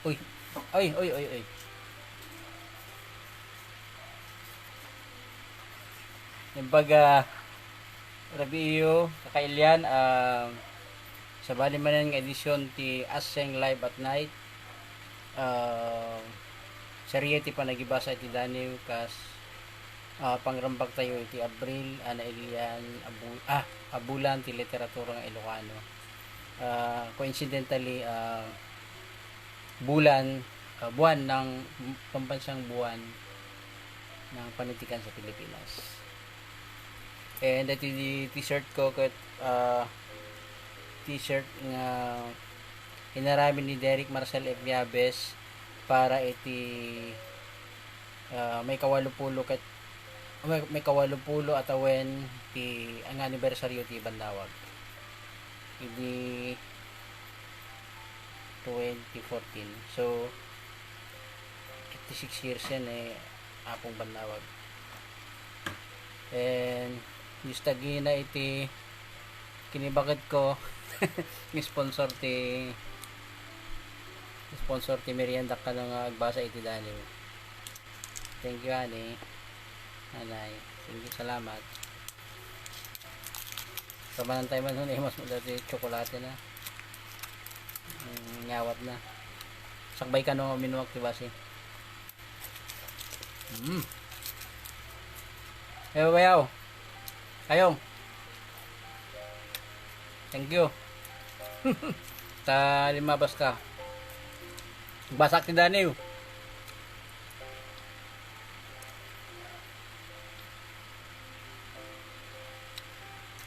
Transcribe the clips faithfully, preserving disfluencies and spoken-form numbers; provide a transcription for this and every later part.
Uy. Ay, ay, ay, ay. Naimbag a rabii, kakailian, ah, sabali manen nga edisyon ti Aseng Live at Night. Ah, serye ti panagibasa iti daniw kas, ah, pangrambaktayo iti Abril a nailian a bu-, ah, a bulan ti literatura nga Ilocano. Ah, coincidentally, ah, bulan, ah, buwan ng pambansang buwan ng panitikan sa Pilipinas. And dati di t-shirt ko ket, ah, t-shirt nga inaramid ni Derek Marcel Eviabes para iti, ah, maikawalupulo ket, may, maikawalupulo a tawen ti nga anibersaryo ti Bannawag. Idi twenty fourteen. So, fifty-six years yan eh, Apong Bannawag. And, Diyos tagina iti kinibaket ko, sponsor ti, sponsor ti merienda kano nga agbasa iti daniw. Thank you, honey. Nanay. Thank you, salamat. Kamanan tayo man, hun, imas mo dati tsokolate na. Mm, ngawat na. Sakbay kano, minuak ti basi. Mm. Ayaw, ayaw. Kayong. Thank you. Ta limabas ka. Basak ti daniw.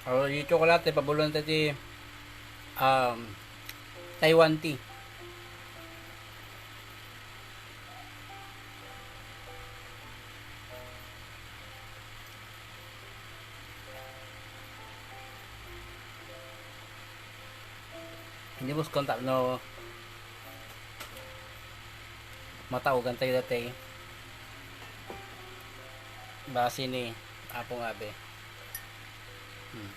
O, di tsokolate, pabulan ta ti, um, Taiwan tea. Hindi mo kontak no. Mataugan tayo dati. Basi ni Apong Abe. Hmm.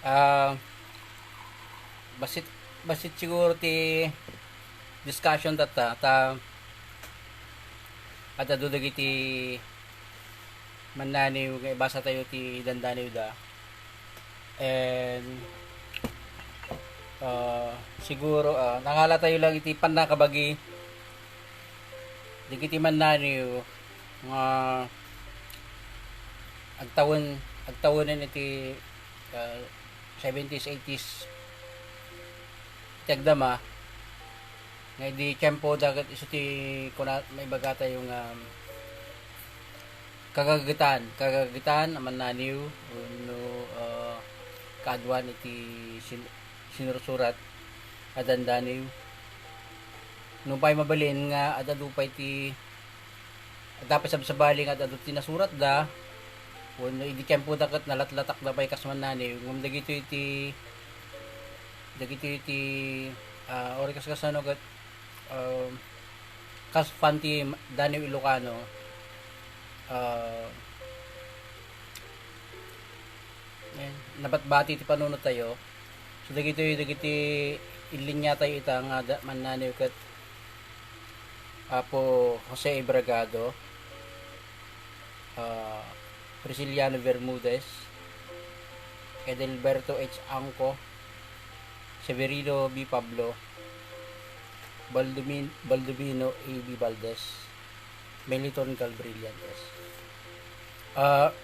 Ah, basit, basit siguro ti discussion tatta, ta adda dagiti mannaniw nga ibasa tayo ti dandaniw da. And, ah, siguro, ah, nangala tayo lang iti pannakabagi dagiti mannaniw nga agtawen, agtawenen iti, ah, seventies, eighties ti agdama. Nga idi tiempo da ket isu ti kuna, maibaga tayo nga kagagetan, kagagetan a mannaniw wenno, ah, kaaduan iti sin-, sinursurat a dandaniw. Nupay mabalin nga ad-adu pay ti, adda pay sabsabali nga ad-adu ti nasuratda, wenno idi tiempoda ket nalatlatakda pay kas mannaniw, ngem dagitoy ti, dagitoy ti, ah, ori kas kasano ket, um, kas fan ti daniw Ilocano, ah, eh, nabatbati ti panunot tayo. So, dagitoy, dagiti ilinya tayo ita nga da-, mannaniw ket Apo Jose Ebragado, ah, Prisciliano Bermudez, Edelberto H. Angco, Severino B. Pablo, Baldomin-, Baldomino A B Valdez, Meliton Galbrillantes. Ah,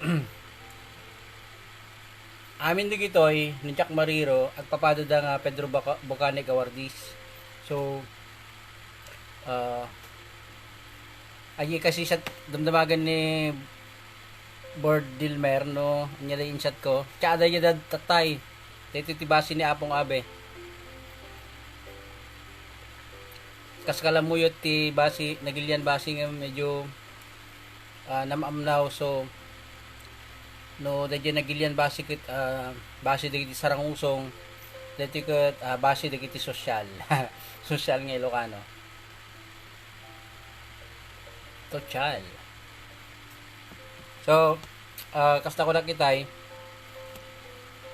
amin dagitoy, ni Jack Mariro, agpapadada nga Pedro Boca-, Bocanic Awardee. So, ah, agi kasi sa damdamagan ni Board Dilmer, no, anya da insat ko. Tsada ya dad tatay. Dito ti basi ni Apong Abe. Kas kalamuyot ti basi, nagilian basi nga medyo, ah, namamnaw. So, no, daydi nagilian basi ket, ah, basi dagiti sarangusong, daydi ket, ah, basi dagiti sosyal. Sosyal nga Ilocano. Sosyal. So, ah, kasta ko nakitay,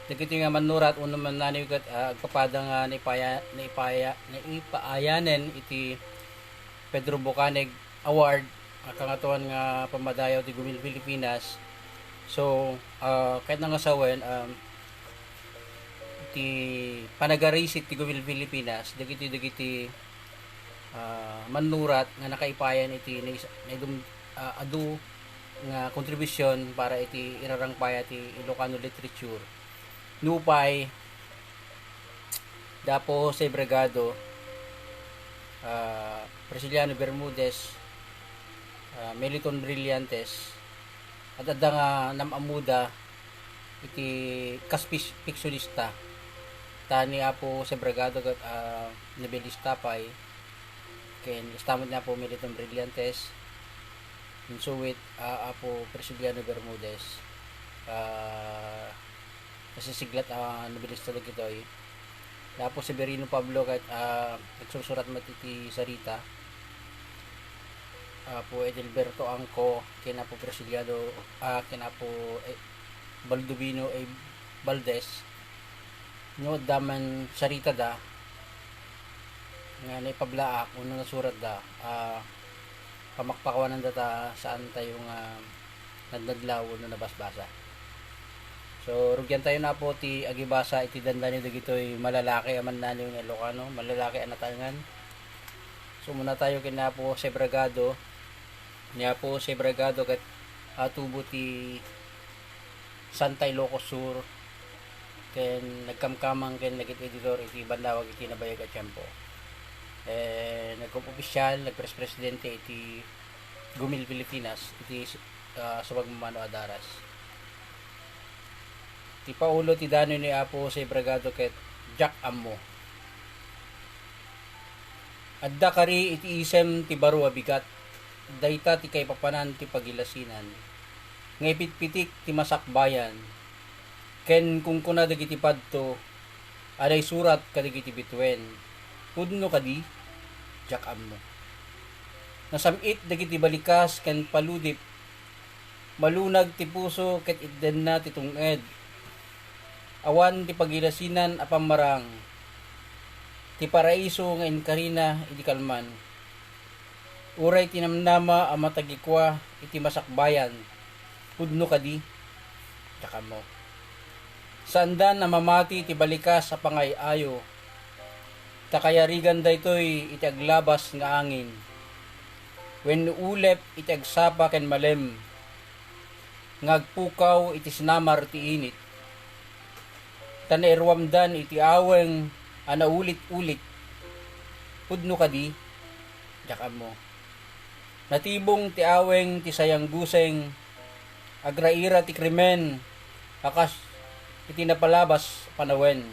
Dagiti nga mannurat, unay man naniw ket, ah, agpapada nga naipaya-, naipaya-, naipaayanen iti Pedro Bocaneg Award, a kangatoan nga pammadayaw ti Gumil Pilipinas. So, ah, ket nangasawen, um, ti panagarisit ti Gumil Pilipinas, dagiti, dagiti, ah, mannurat nga nakaipayan iti nais-, naidum-, ah, adu nga kontribusyon para iti irarangpaya ti Ilocano literature. Nupay, Dapo Jose Bragado, ah, Prisciliano Bermudez, ah, Meliton Brillantes, at adda nga nam-ammoda iti kas pis-, piksionista. Ta ni Apo Jose Bragado ket, ah, nobelista pay, ken kasta met ni Apo Meliton Brillantes, insuwit, ah, Apo Prisciliano Bermudez, ah, nasisiglat a nobelista dagitoy. Ni Apo Severino Pablo ket, ah, nagsursurat met iti sarita. Apo Edelberto Angco, ken Apo Prisciliano, ah, ken Apo, eh, Baldovino A. Valdez. No, adda man saritada nga naipablaak wenno nasuratda, ah, pamakpakuananda ta saan tayo nga nadnadlaw wenno nabasbasa. So, rugiantayo, Apo, ti agibasa iti dandani dagitoy malalaki a mannaniw nga Ilocano, malalaki a natangan. So, umuna tayo ken Apo Jose Bragado. Ni Apo Jose Bragado ket atubo ti Santa Ilocos Sur, ken nagkamkamang ken nagit editor iti Bandawag iti nabayag a tiempo. Eh, nagkop-, opisyal, nagpres-presidente iti Gumil Pilipinas, iti, ah, sumagmamano a daras. Ti paulo ti danoy ni Apo Jose Bragado ket diak ammo. Adda kari iti isem ti baro a bigat. Dayta ti kaipapanan ti pagilasinan nga ipitpitik ti masakbayan, ken kunkuna dagiti padto a naisurat kadagiti bituen, pudno kadi? Diak ammo. Nasam-it dagiti balikas ken paludip, malunag ti puso ket itdenna ti tung-ed. Awan ti pagilasinan a pammarang, ti paraiso nga inkarina idi kalman. Uray ti namnama a matagikua iti masakbayan, pudno kadi? Diak ammo. Saandan a mamati ti balikas a pangay-ayo, ta kayarigan daytoy iti aglabas nga angin, wenno ulep iti agsapa ken malem nga agpukaw iti sinamar ti init, ta nairuamdan iti aweng a naulit-ulit. Pudno kadi? Diak ammo. Natibong ti aweng ti sayangguseng, agraira ti krimen a kas iti napalabas a panawen.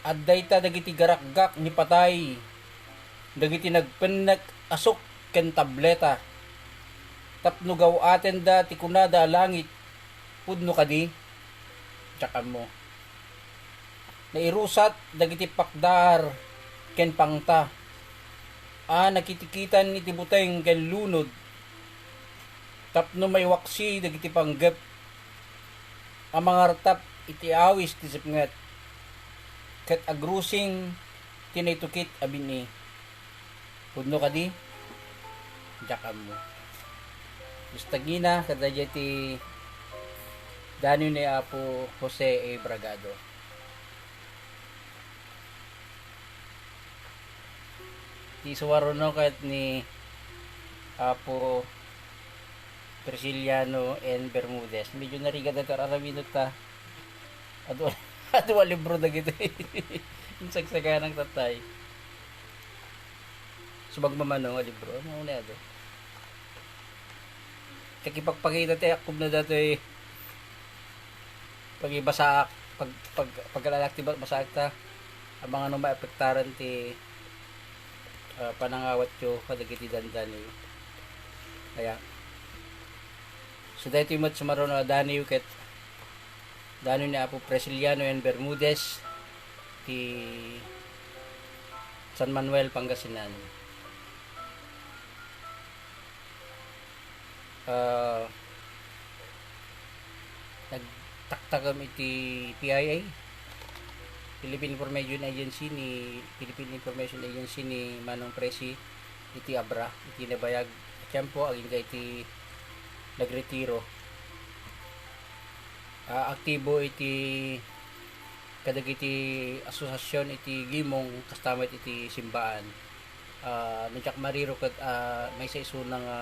Adda ita dagiti garakgak ni patay, dagiti nagpennek a sok ken tableta, tapno gaw-atenda ti kunada a langit, pudno kadi? Diak ammo. Nairusat dagiti pakdar ken pangta a nakitikitan iti buteng ken lunod, tapno maiwaksi dagiti panggep a mangartap iti awis ti sipnget, ket agrusing ti naitukit a bini. Pudno kadi? Diak ammo. Basta ngina, kadaydiay ti danoy ni Apo Jose A. Bragado. Ti sumaruno ket ni Apo Prisciliano N. Bermudez. Medyo narigat dagiti ar-aramidek ta. Adu, adu a libro dagiti. Insagsaganang tatay. Sumagmamano nga libro. Ano na adu? Kakipagpakita ti akubna datoy pagibasaak, pag, pag, paglalak ti ba-, basaak ta. Amangan no maapektaran ti, ah, panangawatyo kadagiti dandani. Kaya, so daytoy met sumaruno a daniw ket danoy ni Apo Prisciliano N. Bermudez ti San Manuel, Pangasinan. Ah, nagtak-, Takem iti P I A, Philippine Information Agency ni, Philippine Information Agency ni Manong Presi iti Abra, iti nabayag a tiempo agingga iti nagretiro. Ah, aktibo iti kadagiti asosiasyon iti gimong, kasta met iti simbaan. Ah, ni Jack Mariro ket, ah, maysa isuna nga,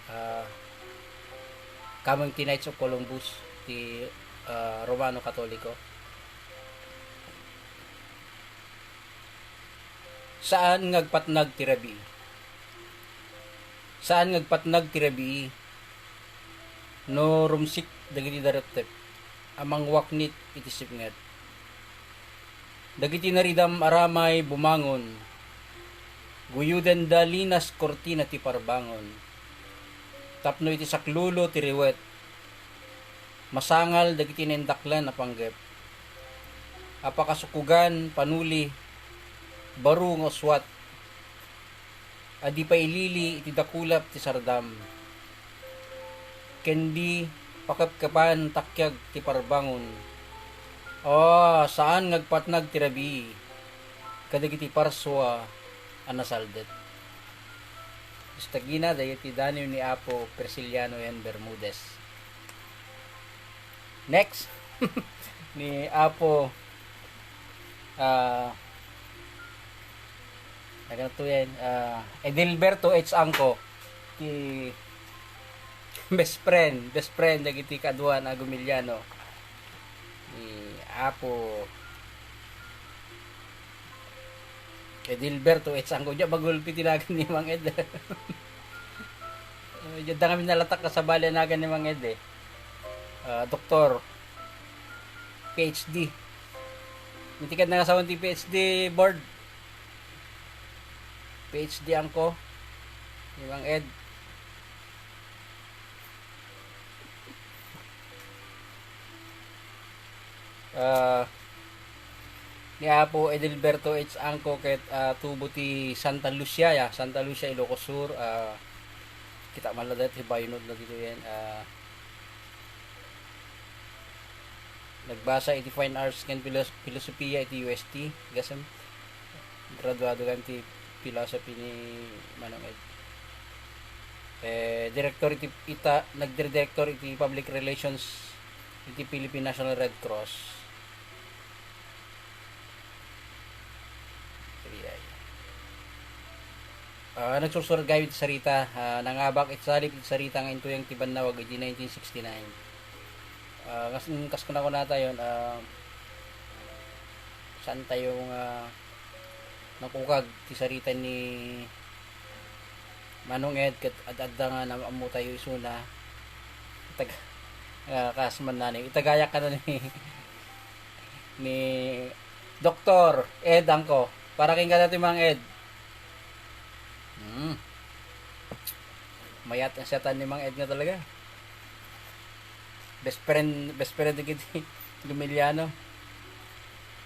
ah, Community Knights of Columbus ti, ah, Romano Katoliko. Saan nga agpatnag ti rabii. Saan nga agpatnag ti rabii no rumsik dagiti darepdep a mangwaknit iti sipnget. Dagiti naridam a ramay bumangon, guyodenda linas kurtina ti parbangon. Tapno iti saklulo ti riwet, masangal dagiti naindaklan a panggep a pakasukogan, panuli, baro nga uswat a di pailili iti dakulap ti sardam, ken di pakepkepan takiag ti parbangon. Oh, saan nga agpatnag ti rabii kadagiti parsua a nasaldet. Istagina daytoy daniw ni Apo Prisciliano N. Bermudez. Next, ni Apo, ah, ano to yan? Ah, Edilberto H. Angco, ti best friend, best friend dagiti kaduan a Gumiliano. Ni Apo Edilberto H. Angco, diak magulpi ti nagan ni Mang Ed. Eh, diak da kami nalatak kasabali a nagan ni Mang Ed, eh. Ah, doktor, P H D. Intikad na nga sawan ti P H D board. P H D Angco ni Mang Ed. Ah, ni Apo Edilberto H. Angco ket, ah, tubo ti Santa Lucia, ya, Santa Lucia, Ilocos Sur. Ah, kita man la dayta ti bayonod na dito yan. Ah, nagbasa iti Fine Arts ken Pilos-, Filosofia iti U S T, gasem. Graduado kan ti philosophy ni Manong Ed. Eh, director iti, ita, nagdirektor iti public relations iti Philippine National Red Cross. Sige, ay. Ah, nagsursurat gayam iti sarita, ah, nangabak iti salip iti sarita nga intuyang ti bannawag iti nineteen sixty-nine. Ah, kas, kas kunakuna tayo, ah, saan tayo nga nakukag ti sarita ni Manong Ed ket ad-adda nga naammo tayo isuna. Tag-, ah, kas man nani, itagayak ka na ni, ni Doktor Ed Angco. Para ken kada ti Mang Ed. Hmm. Mayat ang siyatan ni Mang Ed nga talaga. Best friend, best friend dagiti Gumiliano.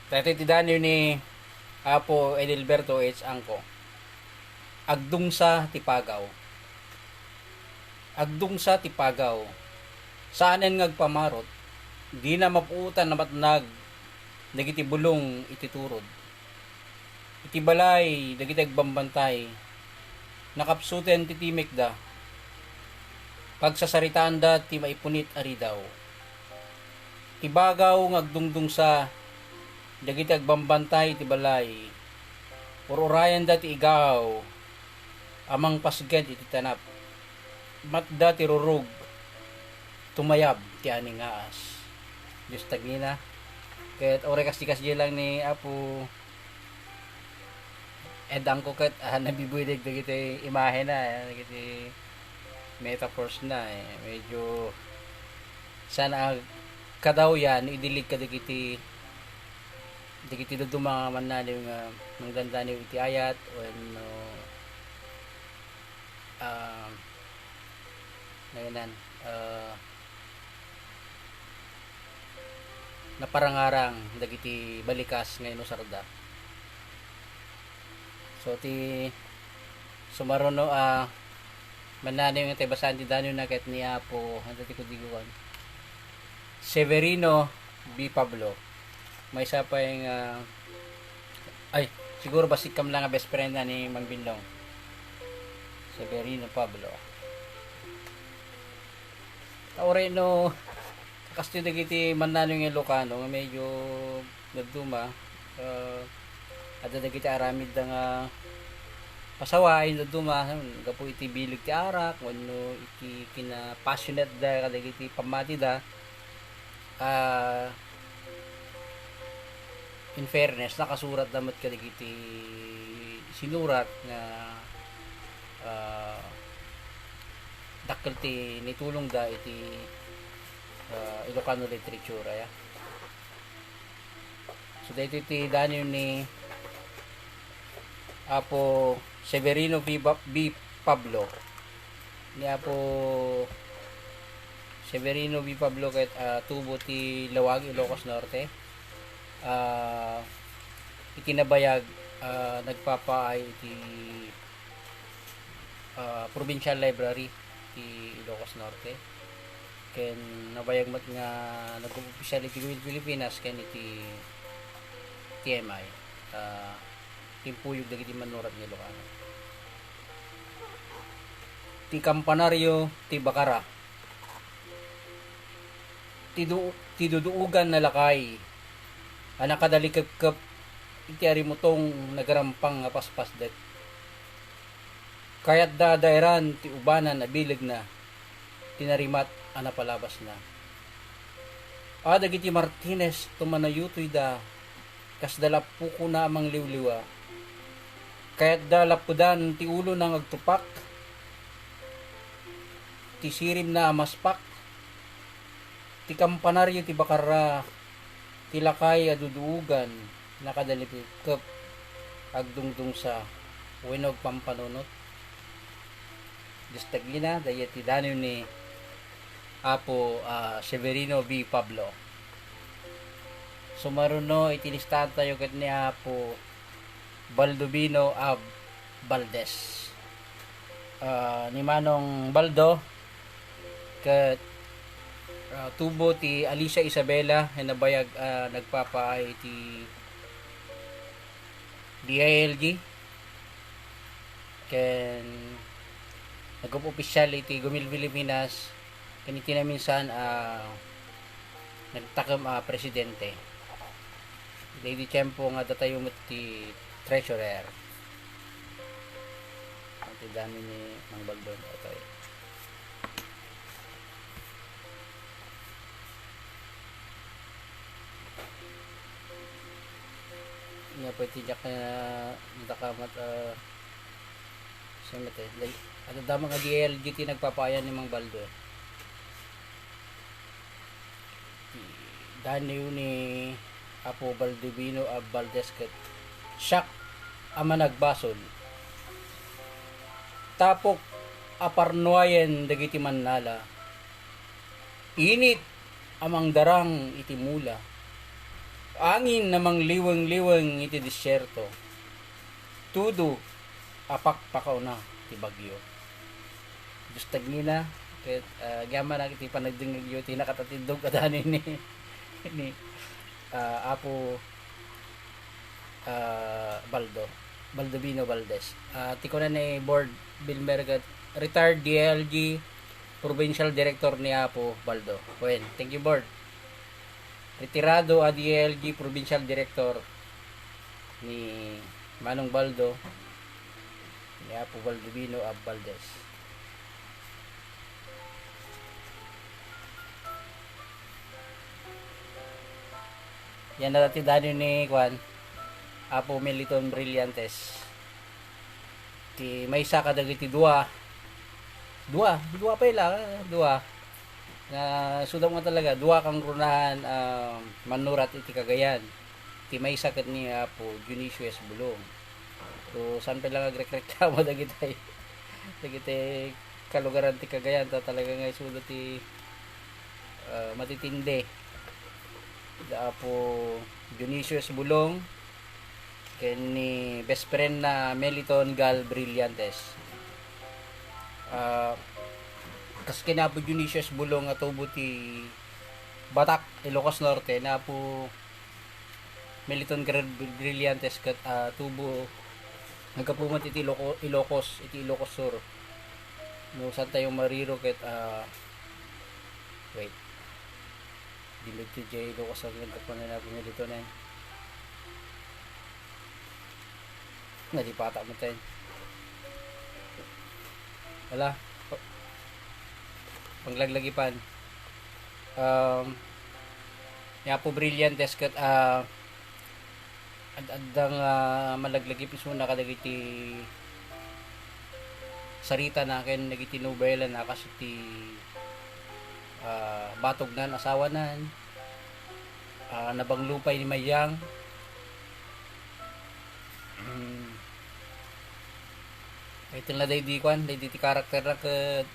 Daytoy ti daniw ni Apo Edilberto H. Angco. Agdungsa ti pagaw. Agdungsa ti pagaw. Saanen nga agpamarot, dina mapuotan a matnag dagiti bulong iti turod. Iti balay dagiti agbambantay, nakapsuten ti timekda. Pagsasaritaanda ti maipunit a ridaw. Ti bagaw nga agdungdungsa dagiti agbambantay iti balay, ur-urayanda ti igaw a mangpasged iti tanap. Matda ti rurog, tumayab ti aningaas. Dios tagina. Ket uray kasdi-kasdi lang ni Apo Ed Angco ket, ah, nabibuy dagiti imahe na, eh, dagiti metaphors na, eh. Medyo sana kadaw yan, idilig kadagiti, dagiti dadduma nga mannaliw nga mangdandaniw iti ayat wenno, ah, ngayonan, ah, naparangarang dagiti balikas nga inusarda. So, ti sumaruno a mannaniw nga ti basaan ti daniw na ket ni Apo, ano ti kudigoan? Severino B. Pablo. Maysa pay nga, ay, siguro basitkam lang nga best friend na ni Mang Binlong. Severino Pablo. Tao reno, kastoy dagiti mannano nga Ilocano nga medyo dadduma, ah, adda dagiti aramidda nga pasawaen dadduma, gapu iti bileg ti arak, wenno iti kina-passionate da kadagiti pammatida. Ah, in fairness, nakasuratda met kadagiti sinurat nga, ah, dakkel ti nitulongda iti, ah, Ilocano literature, aya. So, daytoy ti daniw ni Apo Severino B. Ba-, B. Pablo. Ni Apo Severino B. Pablo ket, ah, tubo ti Laoag, Ilocos Norte. Ah, iti nabayag, ah, nagpapaay iti, ah, Provincial Library ti Ilocos Norte. Ken nabayag met nga nag-official iti Guild Pilipinas ken iti T M I. Ah, timpuyog dagiti mannurat nga Ilocano. Ti kampanario ti Bacara. Ti du-, ti duduogan a lakay a nakadalikepkep iti arimutong nagarampang nga paspasdek. Kayatda daeran ti ubanan a bilegna, ti narimat a napalabasna. A dagiti Martinez, tumanayutoyda, kasda lapukona a mangliwliwa. Kayatda lapudan ti ulona nga agtupak, ti siribna a maspak, ti kampanario ti Bacara, ti lakay a duduogan, nakadalikepkep, agdungdungsa, wenno agpampanunot. Dios tagina, dayta ti daniw ni Apo, ah, Severino B. Pablo. Sumaruno iti listaantayo ket ni Apo Baldovino A. Valdez. Ah, ni Manong Baldo ket, ah, tubo ti Alicia Isabela nga nabayag a nagpapaay iti D I L G. Ken nag-official iti Gumild Pilipinas, ken iti naminsan a nagtakem a presidente. Daydi tiempo nga datayo met ti treasurer. Iti daniw ni Mang Baldo, okay. Nga pwede diak na natakamat, ah, saan met, eh, day-, ano damang a D L G ti nagpapayan ni Mang Baldo, eh. Ti daniw ni Apo Baldovino A. Valdez ket siak a managbasol. Tapok a parnuayen dagiti mannala. Init a mangdarang iti mula. Angin a mangliweng-liweng iti desierto. Tudo a pakpakauna ti bagyo. Dios tagina, ket, ah, agyamanak iti panagdengngegyo ti nakatatindog a daniw ni, ni, ah, Apo, ah, Baldo, Baldovino Valdez. Ah, ti kuna ni Board Bilmer ket retired D I L G provincial director ni Apo Baldo. Wen, thank you, Board. Retirado a D I L G provincial director ni Manong Baldo, ni Apo Baldovino A. Valdez. Yan na ti daniw ni, kuan, Apo Meliton Brillantes. Ti maysa kadagiti dua, dua, dua pay la, dua. Nga sudam nga talaga, dua kangrunahan, ah, mannurat iti Cagayan. Ti maysa ket ni Apo Dionisio S. Bulong. So, saan pay la nga agrekreklamo dagiti, dagiti kalugaran ti Cagayan, ta talaga nga isuda ti, ah, matitindi. Da Apo Dionisio S. Bulong, ken ni best friend na Meliton Gal Brillantes. Ah, kas ken Apo Dionisio S. Bulong nga tubo ti Batak, Ilocos Norte, ni Apo Meliton Gr-, Brillantes ket, ah, tubo, naggapu met iti Iloco-, Ilocos, iti Ilocos Sur. No, saan tayo mariro ket, ah, wait. Di medyo jay Ilocos Sur, naggapu na Apo Meliton, eh. Nalipata mo tayo. Wala. Pa-, panglaglagipan. Um, ni Apo Brillantes ket, ah, ad-, adda nga malaglagip isuna kadagiti sarita na ken dagiti nobela na kas iti, ah, Batog nan asawa nan, ah, Nabanglupay ni Mayang. Hmm. Title na daydi kuan, daydi ti karakter na ket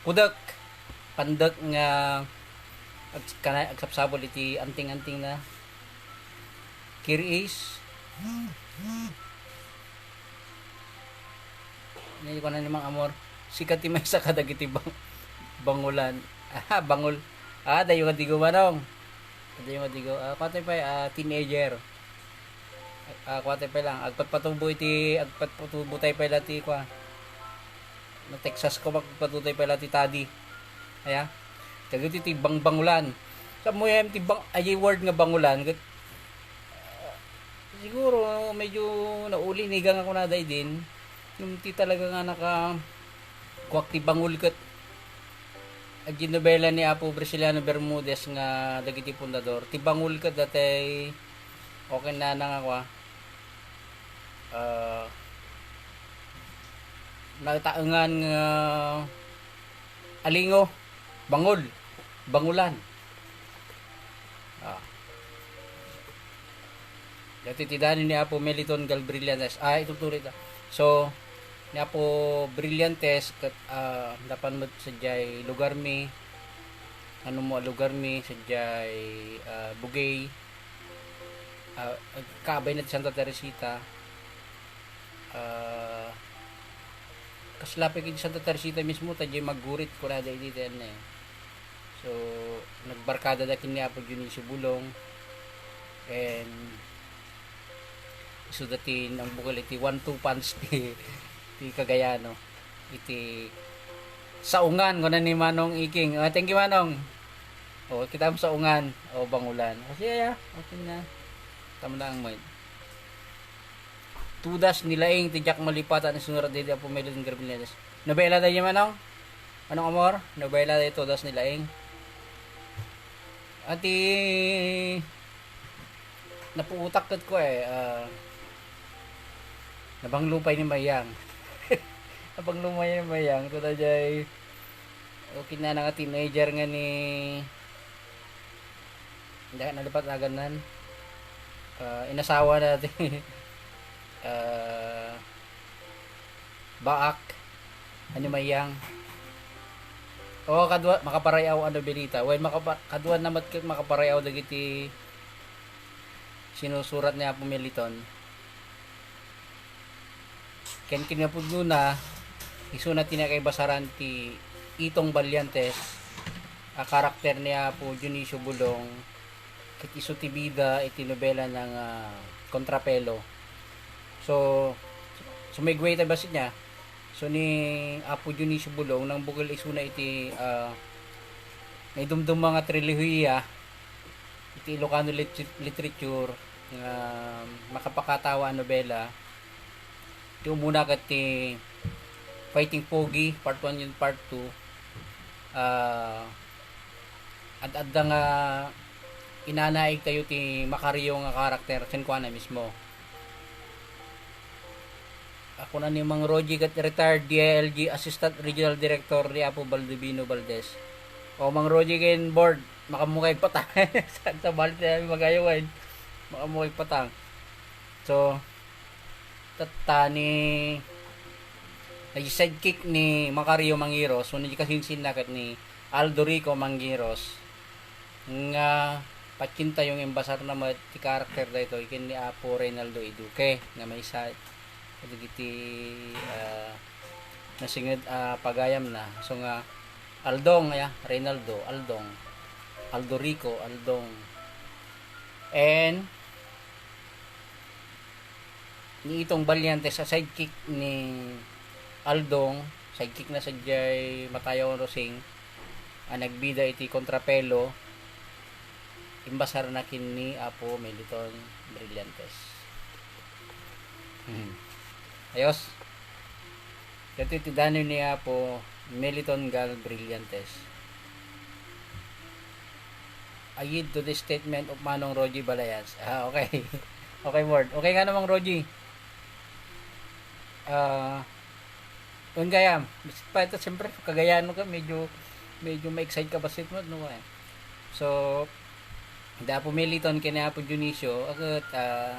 Pudek, pandek nga ag-, kana-, agsapsapul iti anting-anting na. Kiriis. Ni ko na ni Mang Amor. Sika ti maysa kadagiti bang-, bangulan. Ah, bangul. Ah, dayo nga digo manong. Dayo nga digo. Ah, kuwatay pay, ah, teenager. Ah, kuwatay pay lang. Agpatpatubo iti, agpatpatubo tayo pay lang ti, kuwa. Na Texas ko, magpatutay pala ti tadi. Aya. Dagiti ti bangbangulan. Sa mo yan, ti bang, ay word nga bangulan. Ket, ah, siguro, medyo nauli ni gang ako na day din. Yung ti talaga nga naka, kuwak ti bangul ket, agi nobela ni Apo Prisciliano Bermudez nga dagiti pundador. Ti bangul ket datay, okay na na nga kwa. Ah, nataengan nga alingo, bangol, bangulan. Ah. Dati ti dani ni Apo Meliton Galbrillantes. Ah, itutuloy ta. So, ni Apo Brillantes, ket, ah, napan met sadiay lugar mi, ano mo a lugar mi, sadiay, ah, Bugey, ah, agkabay na ti Santa Teresita. Ah, kasla pay iti Santa Teresita mismo, ta diay maggurit kunada iti ti, ano, eh. So, nagbarkada da ken ni Apo Dionisio Bulong, and isu da ti nangbukel iti one two punch ti, ti Cagayano. Iti saungan, kuna ni Manong Iking. Ah, thank you, Manong. O, kita mo saungan. O, bangulan. Kasi, aya, okay na. Tama lang, Mike. Tudas ni Laing ti Jack Malipata ni Sunura Dede Apo Melon Gravineles. Nobela da yun, Manong? Manong Amor? Nobela da yun, Tudas ni Laing? Ati, napuutak ket ko, eh, ah, Nabanglupay ni Mayang. Nabanglupay ni Mayang. Ito na jay, okay na nga teenager nga ni, hindi, nalipat na ganan. Ah, inasawa na ti, ah, Baak. Ano, Mayang? O, kadua, makaparayaw ano bilita. Well, makapa-, kadua na met ket makaparayaw dagiti sinusurat ni Apo Meliton. Ken kinapudnona, isuna ti nakaibasaran ti Itong Balyantes a karakter ni Apo Dionisio Bulong, ket isu ti bida iti nobela na nga Kontrapelo. So, sumigway ta bassit niya. So, ni Apo Dionisio Bulong, nangbukel isuna iti, ah, naidumduma nga trilohiya iti Ilocano lit-, literature nga makapakatawa a nobela. Ti umuna ket ti Fighting Pogi, part one and part two. Ah, ad-adda nga inanaig tayo ti Macario nga karakter kenkuana mismo. Ako na ni Mang Roger ket retired D I L G Assistant Regional Director ni Apo Baldovino Valdez. O, Mang Roger ken board, makamukay patang. Sa, sa balik na magayawan. Makamukay patang. So, tatta ni, nag-sidekick ni Macario Mangiros, so, nagkasinsin na ket ni Aldo Rico Mangiros, nga patkintayo nga imbasar na met ti karakter daytoy ken ni Apo Reynaldo Iduque, nga maysa kadagiti, ah, nasinged a pagayam na. So nga, Aldong, ya, Reynaldo, Aldong. Aldo Rico, Aldong. And ni Itong Baliantes a sidekick ni Aldong, sidekick na sadiay Matayawan Rosing, a nagbida iti kontrapelo, imbasarna ken ni Apo Meliton Brillantes. Hmm. Ayos. Daytoy ti danay ni Apo Meliton Gal Brillantes. I yield to the statement of Manong Rogie Balayans. Ah, okay. Okay, Ward. Okay nga namang Rogie. Ah, un gayam. Bisan pa ita, siyempre, Cagayano ka, medyo, medyo ma-excite ka basit met, no, kaya. So, da Apo Meliton ken ni Apo Dionisio, aket, ah,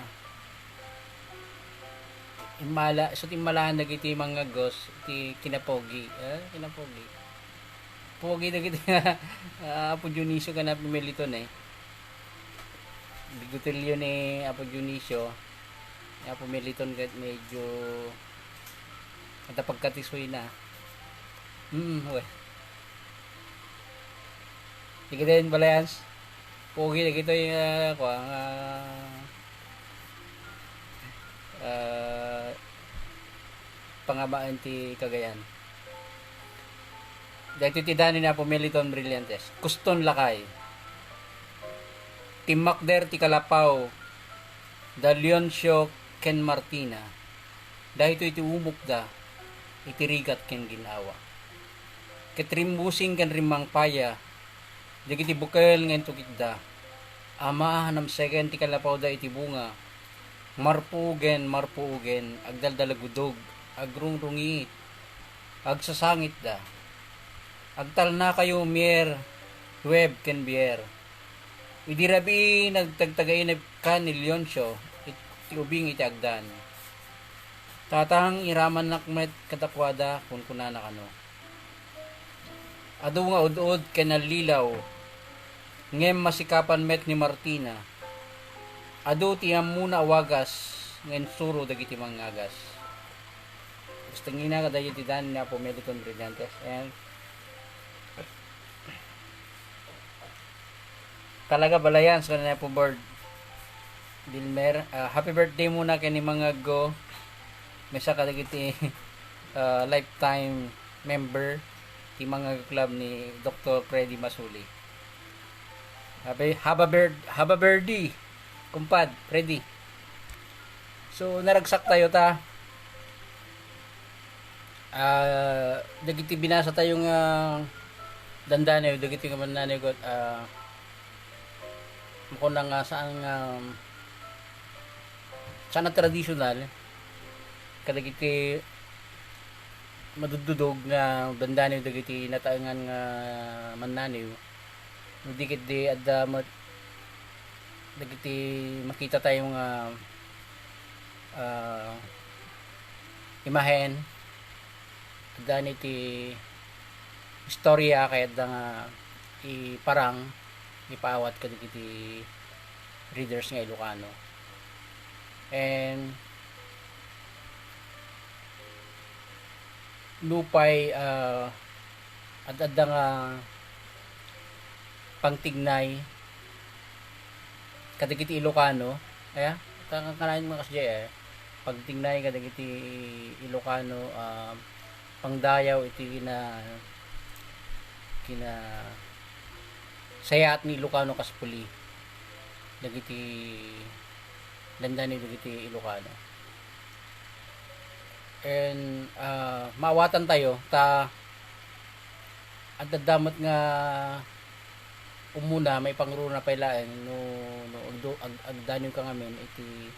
immala, so, immalaan dagiti mangngagos, ti kinapogi, ah, kinapogi. Pogi dagiti, ah, Apo Dionisio ken Apo Meliton, eh. Bigotilyo ni Apo Dionisio, ni Apo Meliton ket medyo adda pagkatisoyna. Mm, we. Sige din, Balayans. Pogi dagitoy, ah, kuan, ah, ah, pangamaen ti Cagayan. Daytoy ti danay ni Apo Meliton Brillantes. Kuston lakay. Timmakder ti kalapaw da Leoncio ken Martina. Daytoy ti umokda iti rigat ken gin-awa. Ket rimbusing ken rimmangpaya dagiti bukel nga intukitda. Ama, namseken ti kalapawda iti bunga. Marpuogen, marpuogen, agdaldalagudog, agrungrungiit, agsasangitda. Agtalnakayo Mier, Huweb, ken Bier. Idi rabii, nagtagtagainebka ni Leoncio it-, ti ubing iti agdan. Tatang, iramannak met kadakuada, kunkunana kano. Adu nga ud-od ken allilaw, ngem masikapan met ni Martina. Adu ti ammona a wagas nga insuro dagiti mangngagas. Gusto ngina kadagiti dan ni Apo Meliton Brillantes. And talaga, Balayans, ken ni Apo Bird Dilmer. Ah, happy birthday muna ken ni Mangaggo. Maysa kadagiti, ah, lifetime member ti Mangaggo Club ni Doktor Freddy Masuli. Happy, haba bird, haba birdie, kumpad, Freddy. So, naragsak tayo ta. Ah, dagiti binasa tayo nga dandanayo, dagiti nga mannanayo, ah, makuna nga saan nga, saan nga tradisyonal, kadagiti maduddudog nga dandanayo dagiti nataengan nga mannanayo, no di ketdi adda met dagiti makita tayo nga, ah, imahen, adda ni ti istorya ket adda nga iparang, ipaawat kadagiti readers nga Ilocano. And nupay, ah, ad-adda nga pangtignay kadagiti Ilocano, aya, ka-, ka-, kanayon nga kas J R, pagtignay kadagiti Ilocano, ah, pangdayaw iti kina-, kinasayaat ni Ilocano kas puli dagiti dandani dagiti Ilocano. And, ah, maawatan tayo ta adda met nga umuna, maipangruna pay laeng no, no agdu-, ag-, agdanewka ngamin iti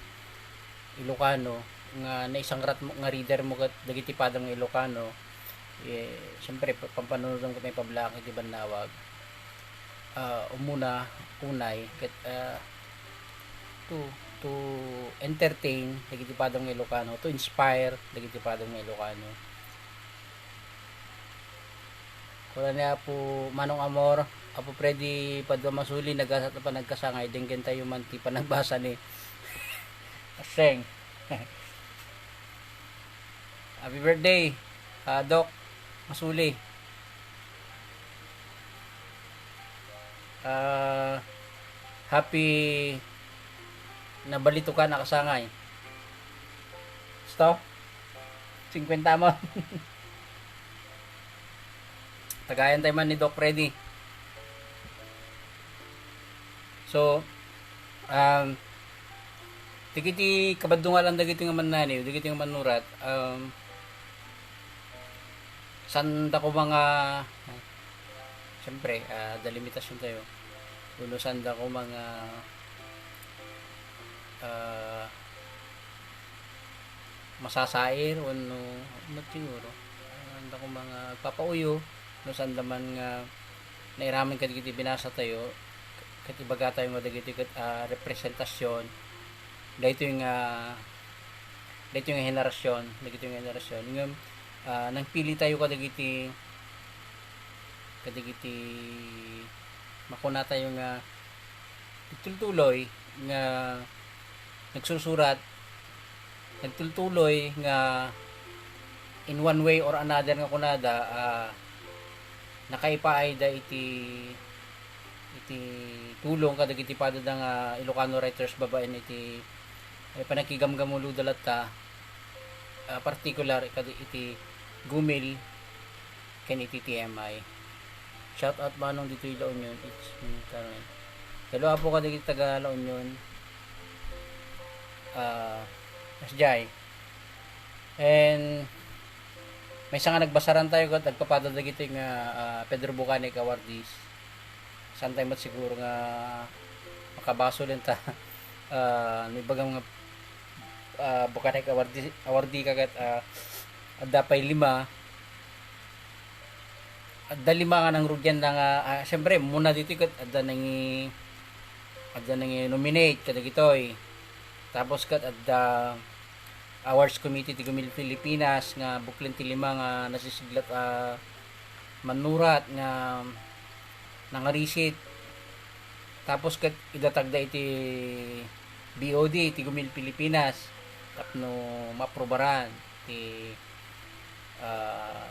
Ilocano nga naisangrat mo, nga reader mo ket dagiti padam nga Ilocano, eh, siyempre, pa-, pampanunodem ket maipablaak iti bannawag. Ah, umuna, unay, ket, ah, to, to entertain dagiti padam nga Ilocano, to inspire dagiti padam nga Ilocano. Kuna ni Apo Manong Amor, Apo Freddy Padua Masuli, nagasat a panagkasangay, denggen tayo man ti panagbasa ni Aseng. Happy birthday, ah, Doc Masuli. Ah, happy nabalitukan a kasangay. Gusto? Singkwenta mo. Tagayan tayo man ni Doc Freddy. So, um, dagiti kabaddungalan dagiti nga mannaniw, dagiti nga mannurat, um, saan da koma nga, siyempre, ah, da limitasyon tayo. Uno, saan da koma nga, ah, masasair, uno, uno siguro. Saan da koma nga agpapauyo, no, saan da man nga nairaman kadagiti binasa tayo, ket ibaga tayo nga dagiti ket, ah, representasyon, daytoy nga, daytoy nga henerasyon, dagitoy nga henerasyon. Ngem, ah, nangpili tayo kadagiti, kadagiti makuna tayo nga nagtultuloy nga nagsusurat, nagtultuloy nga in one way or another nga kunada, ah, nakaipaayda iti, iti tulong kadagiti padada nga Ilocano writers babaen iti, eh, panakigamgamuloda latta, ah, particular kad-, iti Gumil ken iti T M I. Shout out manong ditoy La Union, it's me, Carmen. Hello, apo, kadagiti taga La Union. Ah, S J. And maysa nga nagbasaran tayo ket agpapada dagiti nga, ah, Pedro Bucanic Awardees. Saan tayo met siguro nga makabasol enta, ah, no ibagam nga, ah, Bucanic Awardee, awardee ka ket, ah, adda pay lima. Adda lima nga nangrugian na nga, ah, siyempre, muna ditoy ket adda nangi-, adda nangi-nominate kadagitoy. Tapos ket adda Awards Committee ti Gumil Pilipinas nga buklen ti lima nga nasisiglat a mannurat nga nangarisit. Tapos ket idatagda iti B O D ti Gumil Pilipinas tapno maaprubaran ti, ah,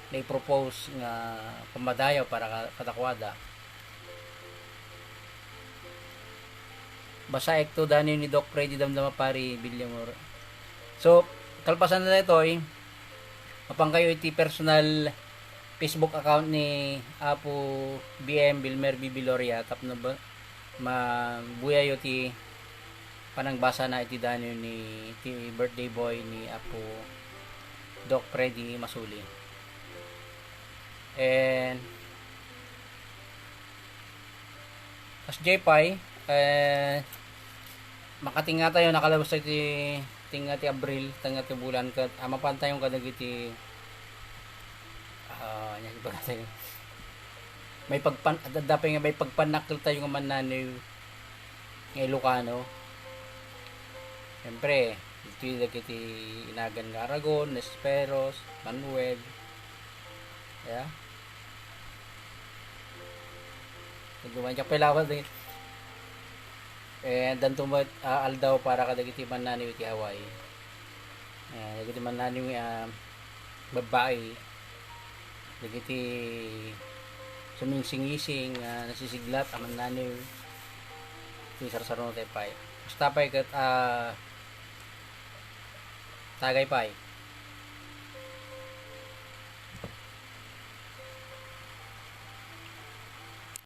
naipropose nga pammadayaw para ka-, kadakuada. Basaek to, daniw ni Doc Freddy Damdama, pari Villamor. So, kalpasan na daytoy, mapankayo iti personal Facebook account ni Apo B M Vilmer B. Viloria tapno ba-, mabuyayo ti panangbasa na iti daniw ni, ti birthday boy ni Apo Doc Freddy Masuli. And kas J P I, eh, makatingga tayo, nakalabas tayo ti tingga ti Abril, tingga ti bulan, ket, ah, mapan tayo kadagiti, ah, ania ibaga tayo. May pagpan-, adda pay nga may pagpanakkel tayo nga mannaniw nga Ilocano. Siyempre, ditoy dagiti inagan nga Aragon, Nesperos, Manuel. Ya. Duman ka pa lawas, eh. Eh, addanto met, ah, aldaw para kadagiti mannaniw iti Hawaii. Eh, dagiti mannaniw, ah, babbai, dagiti sumingsing-ising, ah, nasisiglat a mannaniw, ti sarsarunod tayo pay. Basta pay ket, ah, tagay pay.